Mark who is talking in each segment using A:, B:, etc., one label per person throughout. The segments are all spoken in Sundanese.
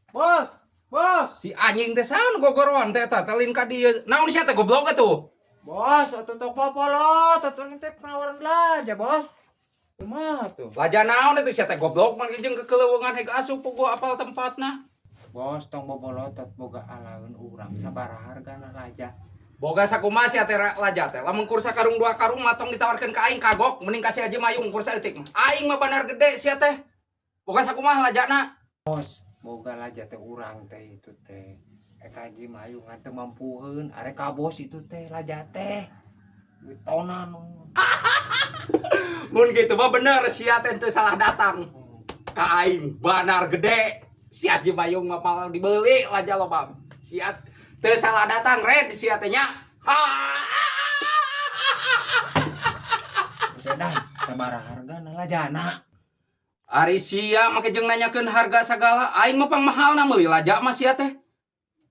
A: Bos, bos.
B: Si anjing teh saha nu gogoroan teh eta teh lain ka dieu. Naon sia teh goblok atuh?
A: Bos, atuh tong popolot, atuh teh penawaran belanja, bos. Kumaha tuh?
B: Laja naon atuh sia teh goblok mah jeung kekeleuweungan heg asup puguh apal tempatna.
A: Bos, tong bobolotot boga alaeun urang sabaraha hargana laja?
B: Boga sakumaha sia teh laja teh? Lamun kur sakarung dua karung mah tong ditawarkeun ka aing, kagok, mending kasih aja mayung kur saeutik mah. Aing mah bandar gede sia teh. Boga sakumaha lajana?
A: Bos, boga laja teh urang teh itu teh. Eka haji mayung ngan teu mampuheun, arek ka bos itu teh laja teh. Duit tonan.
B: Mun kitu mah bener sia teh teu salah datang. Ka aing bandar gede. Si Haji Mayung mah malah dibeli laja loba. Sia teu salah datang red sia teh nya.
A: Buset dah, sabaraha hargana lajana?
B: Ari sia make jeung nanyakeun harga sagala, aing mah pangmahalna meuli laja mah sia teh.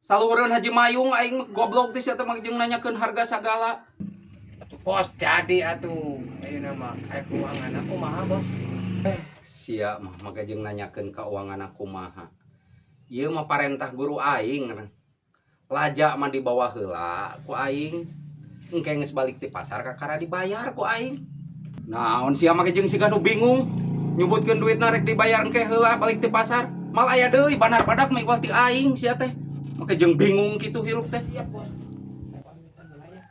B: Saluhureun Haji Mayung aing mah goblok teh sia teh make jeung nanyakeun harga sagala.
A: Atuh bos jadi atuh. Ayeuna mah aya keuangan kumaha, bos?
B: Sia mah make jeung nanyakeun keuangan kumaha. Ieu mah parentah guru aing. Laja mah dibawa heula ku aing. Engke geus balik ti pasar kakara dibayar ku aing. Naon sia make jeung siga nu bingung nyebutkeun duitna rek dibayar engke heula balik ti pasar. Mal aya deui bandar badak mah iwal ti aing sia teh. Make jeung bingung kitu hirup teh.
A: Siap, bos. Saya pamitan heula ya.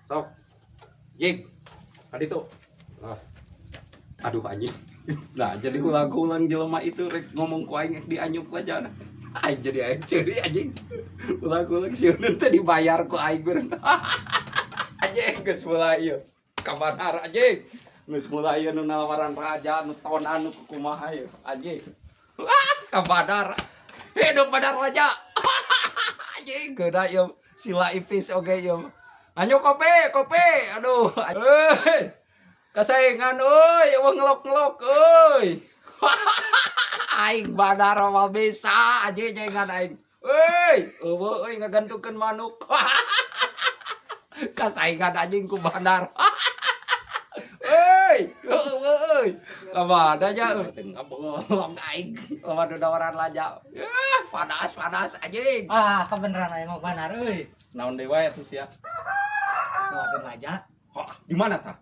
B: Sok. Jik. Tadi tuh. Ah. Aduh anjing. Nah, jadi ulang-ulang jelema itu rek ngomong ku aing rek dianyuk lajana. Aing jadi aing ceuri anjing. Ulang-ulang sieun teh dibayar ku aing beureun. Anjing geus mulai ieu. Kabanar anjing. Geus mulai ieu nu nawaran raja nu tonan nu kumaha ieu anjing. Wah, kabadar. Hidup badar raja. Anjing geuna ieu sila ipis oge ieu. Anyo kopi, kopi. Aduh. Euy. Kasaingan euy, eueuh ngelok-ngelok euy. Aing badar moal bisa anjing nyaingan aing. Euy, eueuh euy ngagantungkeun manuk. Kasaingan anjing ku bandar. Euy, eueuh euy. Kamana nya euy? Teu ngabelong aing lawan nu nawaran laja. Yah, panas panas anjing.
C: Ah, kebeneran aya mah banar euy.
B: Naon deui wae atuh sia?
C: Nawarkeun laja.
B: Hah, di mana tah?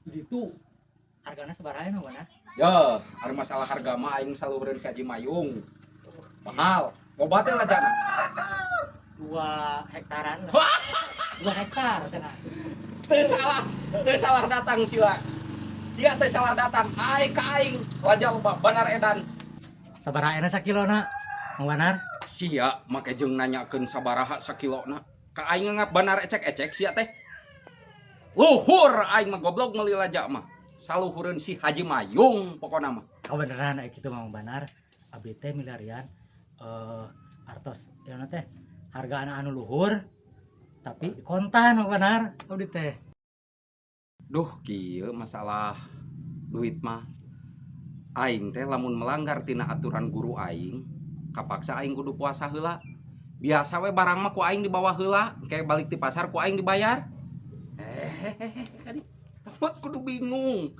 C: Di ditu. Hargana sabaraha nu banar?
B: Ya, ari masalah harga mah aing saluhureun si Haji Mayung. Mahal. Loba teh lajana.
C: 2 hektaran lah. 2 hektar cenah.
B: Teu salah datang sila. Sia teu salah datang. Ai ka aing laja loba banar edan.
C: Sabaraha enak sakilona? Mang Banar?
B: Sia make jeung nanyakeun sabaraha sakilona. Ka aing ngap banar ecek-ecek sia teh. Luhur aing mah goblok meuli laja mah. Saluhureun si Haji Mayung pokona mah.
C: Kebeneran aya kitu Mang Banar. Abdi teh milarian artos ieu teh hargaan anu luhur tapi kontan Mang Banar abdi teh.
B: Duh kieu masalah duit mah. Aing teh lamun melanggar tina aturan guru aing, kapaksa aing kudu puasa heula. Biasa we barang mah ku aing dibawa heula, kayak balik di pasar ku aing dibayar. Kadi tempat kudu bingung.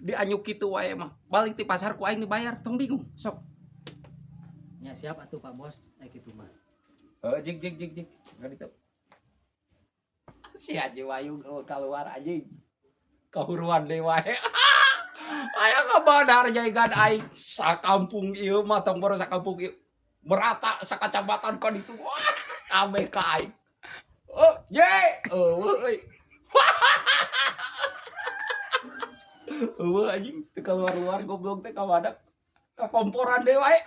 B: Dianyuk kitu wae mah. Balik di pasar ku aing dibayar, tong bingung. Sok.
C: Ya siap atuh Pak Bos, aya kitu mah.
B: Jik jik jik jik. Kaditu. Si Haji Wayung keluar anjing. Kahuruan deui wae. Aya ka bandar jaingan aing sakampung ieu mah tong boro sakampung ieu. Merata sakacamatan ka ditu. Wah, kabeh ka aing. Oh, ye, eueuh euy. Eueuh anjing teu keluar-luar goblok teh ka mana? Ka komporan deui wae.